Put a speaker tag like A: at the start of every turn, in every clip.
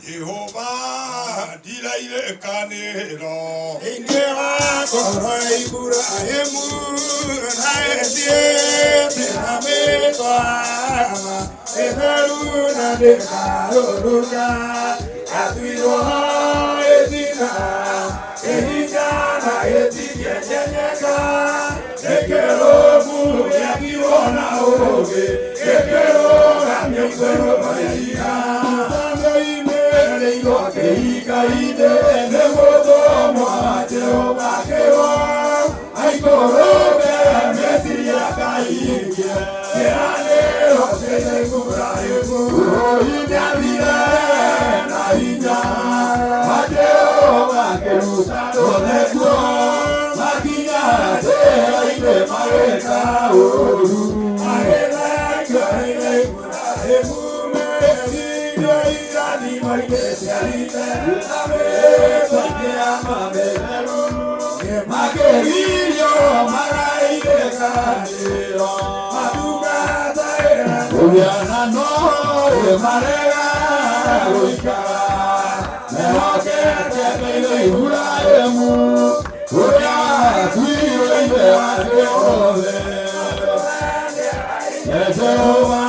A: Jehova ndiraire kanĩro
B: Thĩinĩ wa ngoro ya Iburahĩmu na ĩthiĩte na mĩtwama ĩtheru na ndĩkarũrũka atuirwo ĩtina ĩhinya na ĩtingĩenyenyeka gĩkĩrũmu gĩakiwo na ũũgĩ gĩkĩrũgamio igũrũ rĩa ihiga Sandoinĩrĩirwo kĩhinga-inĩ nĩ mũtũmwo wa Jehova akĩrwo aikũrũke meciria kahingie kĩranĩro kĩa Iburahĩmu nĩathire na hinya wa Jehova akĩruta andũ kuo makinya njĩra-inĩ magĩka ũũru magĩthengio nĩ Iburahĩmu meririo irathimo-inĩ ciarite na mĩtwe-inĩ ya mĩtheru makĩgirio maraire kanĩro matungatagĩra mũhianano marega gũikara mehokete Ngai Iburahĩmu ũrĩa watuirwo ithe wa thĩ yothe. Jehova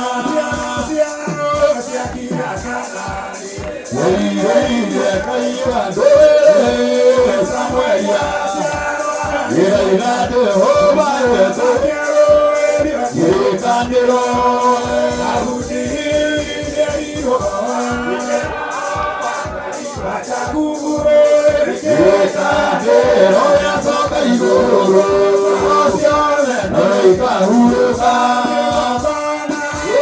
B: Wĩirĩire kaigua ndũrĩrĩ Samuelia Iraira Jehova wetũ kĩrĩkanĩro Kĩrĩkanĩro gĩacoka igũrũ no ikahurũka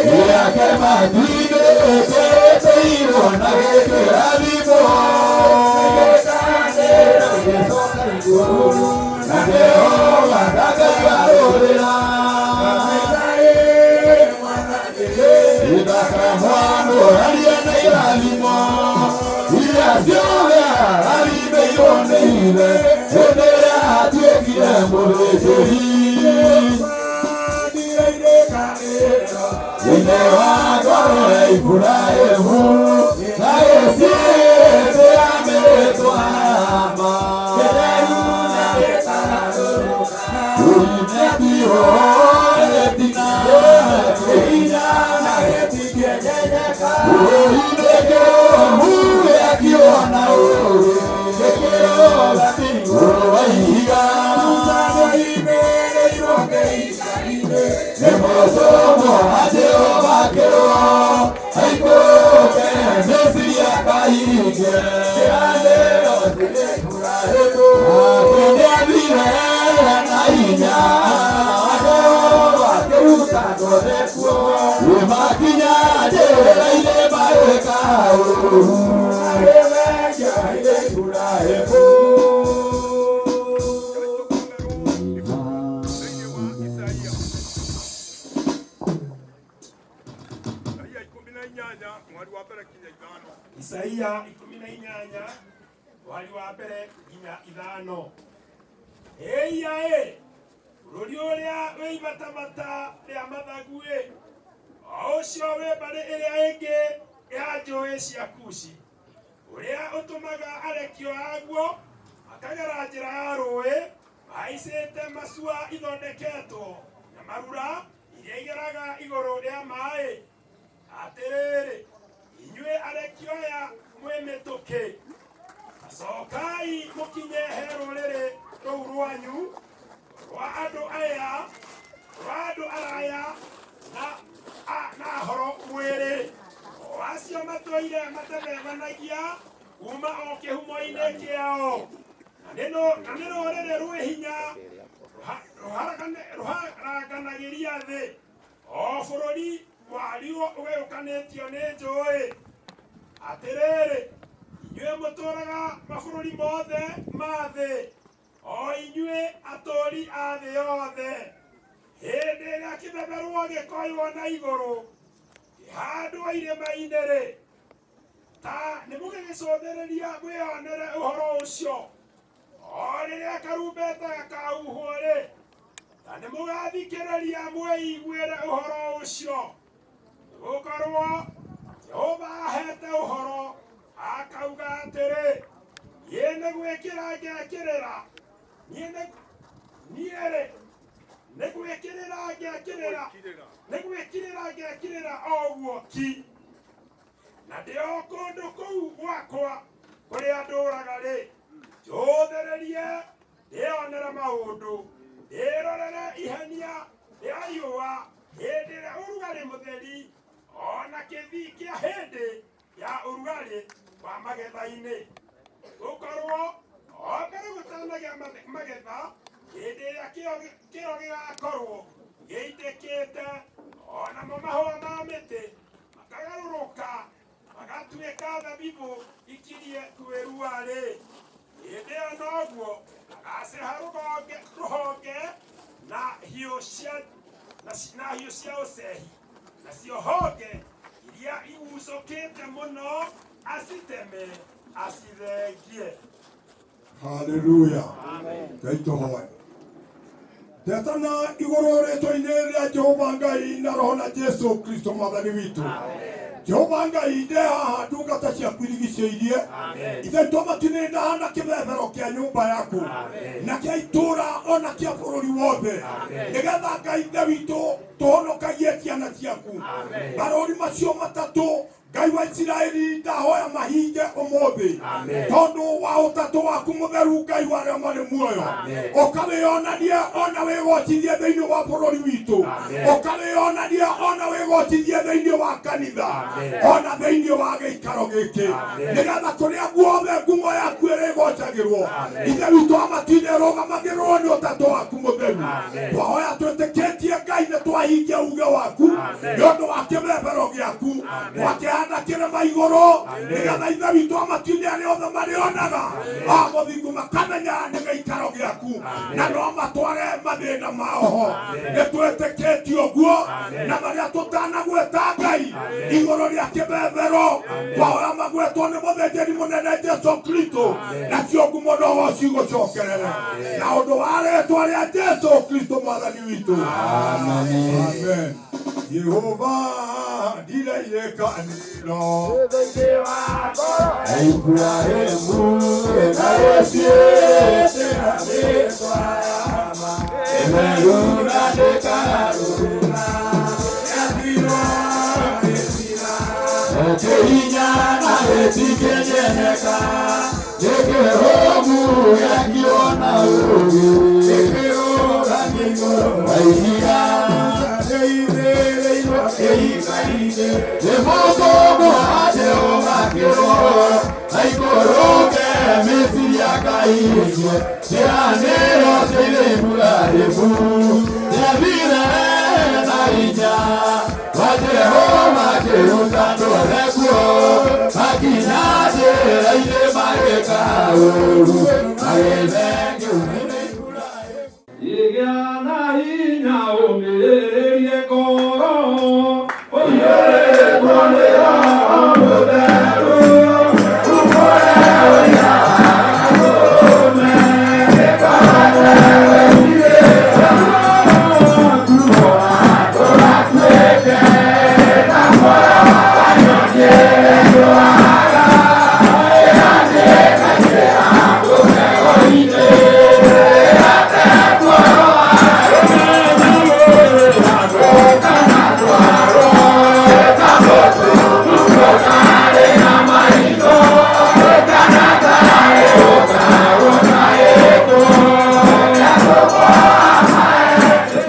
B: gĩake matu-inĩ kĩrĩtĩirwo na gĩkĩrathimwo na Jehova ndakaigarũrĩra Itakamwanũraria na irathimo iria ciothe arathimĩirwo nĩ ithe hĩndĩ ĩrĩa atuĩkire mũthĩnjĩri Ithe wa ngoro ya Iburahĩmu na gĩciĩtĩ ya mĩrĩtwa ma Ũinetiro ĩtina kĩhinya na Ũinĩkĩrũmu gĩakirwo na ũũgĩ gĩkĩrũga igũrũ wa ihiga Nĩ mũtũmwo wa Jehova akĩrwo aikũrũke meciria kahingie kĩranĩro kĩa Iburahĩmu nake nĩathire na hinya wa Jehova akĩruta andũ othe kuo makinya njĩra-inĩ magĩka ũũru
A: Thĩinĩ wa Isaia Isaia 18 mweri wa mbere kinya 5.
C: Isaia 18 mweri wa mbere nginya 5. Ĩiya ĩ bũrũri ũrĩa wĩ imatamata rĩa mathagu ĩ o ũcio wĩ mbarĩ ĩrĩa ĩngĩ ya njũĩ cia Kushi ũrĩa ũtũmaga arekio aguo makagera njĩra ya rũĩ mahaicĩte macua ithondeketwo na marura iria igeraga igũrũ rĩa maĩ. Atĩrĩrĩ inyuĩ arekio aya mwĩ mĩtũkĩ acokai mũkinye he rũrĩrĩ rũu rwanyu rwa andũ aya rwa andũ araya na horo mwĩrĩ o acio matũire matebebanagia kuma o kĩhumo-inĩ kĩao na nĩ rũrĩrĩ rwĩ hinya rũharanganagĩria thĩ o bũrũri waruo ũgayũkanĩtio nĩ njũĩ. Atĩrĩrĩ inyuĩ mũtũũraga mabũrũri mothe ma thĩ o inyuĩ atũũri a thĩ yothe hĩndĩ ĩrĩa kĩbeberwo gĩkoywo na igũrũ kĩhandwo irĩma-inĩ rĩ ta nĩmũgĩgĩcũthĩrĩria mwĩonere ũhoro ũcio o rĩrĩa karumbeta gakauhwo rĩ ta nĩmũgathikĩrĩria mwĩiguĩre ũhoro ũcio nĩgũkorwo Jehova ahete ũhoro Niĩ nĩ gwĩkĩra ngekĩrĩra, niĩ nĩ niĩ-rĩ nĩ gwĩkĩrĩra ngekĩrĩra, nĩ gwĩkirĩra ngekirĩra o ũguo ki, na ndĩ o kũndũ kũu gwakwa kũrĩa ndũraga-rĩ, njũthĩrĩrie ndĩonere maũndũ, ndĩrorere ihenia rĩa riũa hĩndĩ ĩrĩa ũrugarĩ mũtheri, o na kĩthii kĩa hĩndĩ ya ũrugarĩ wa magetha-inĩ. Gũkorwo o mbere gũtanagĩa magetha, hĩndĩ ĩrĩa kĩro gĩgakorwo gĩitĩkĩte, o namo mahũa ma mĩtĩ makagarũrũka magatuĩka thabibũ ikirie kwĩrua-rĩ, hĩndĩ ĩyo noguo agaceha rũhonge na hiũ cia na hiũ cia ũcehi, nacio honge iria igucũkĩte mũno aciteme acithengie.
A: Haleluya. Ngai tũhoe. Ndetana igũrũ rĩtwa-inĩ rĩa Jehova Ngai na Roho na Jesu Kristo mwathani witũ. Jehova Ngai ndĩ haha ndungata ciaku irigicĩirie. Ithe witũ matu-inĩ ndahana kĩbebero kĩa nyũmba yaku na kĩa itũũra ona kĩa bũrũri wothe, nĩgetha Ngai Ithe witũ tũhonokagie ciana ciaku. Marũri macio matatũ Ngai wa Isiraeli ndahoya mahinge ũmũthĩ tondũ wa ũtatũ waku mũtheru Ngai wa arĩa marĩ muoyo, ũkawĩonania ona wĩgocithie thĩinĩ wa bũrũri witũ, ũkawĩonania ona wĩgocithie thĩinĩ wa kanitha ona thĩinĩ wa gĩikaro gĩkĩ, nĩgetha kũrĩa guothe ngumo yaku ĩrĩgocagĩrwo. Ithe witũ wa matu-inĩ ĩrũgamagĩrĩrwo nĩ ũtatũ waku mũtheru. Twahoya twĩtĩkĩtie Ngai nĩ twahingia uge waku nĩ ũndũ wa kĩbebero gĩaku twakĩhanda kĩrĩma igũrũ, nĩgetha Ithe witũ wa matu-inĩ arĩa othe marĩonaga a mũthingu makamenya nĩ gĩikaro gĩaku na no matware mathĩna mao ho. Nĩ twĩtĩkĩtie ũguo na marĩa tũtanagweta Ngai igũrũ rĩa kĩbebero twahoya magwetwo nĩ mũthĩnjĩri mũnene Jesu Kristo, nacio ngumo no cigũcokerere na ũndũ wa rĩtwa rĩa Jesu Kristo mwathani witũ. Amen. Jehova ndirairĩkanĩro
B: Ibrahimu na Yosiete na mĩtwa yama ĩmerura ndĩkarũra yathirwo ĩthira ĩkĩhinya na ĩtikĩnyeneka ĩkĩhũmu yakiona ũũgĩ ĩkĩrũra igũrũ wa ihiga ĩithĩrĩirwo ĩikaine ĩmũtũmwo Jehova aikũrũke Misiri akaigie ciĩranĩro cia Ibrahimu ciathire na hinya wa Jehova akĩruta andũ othe kuo makinya njĩra-inĩ magĩka ũũru magĩthengio nĩ
D: Igĩa na hinya ũmĩrĩrie ngoro ũiyũrĩtwo nĩ Roho Mũtheru ũkore ũrĩa ũme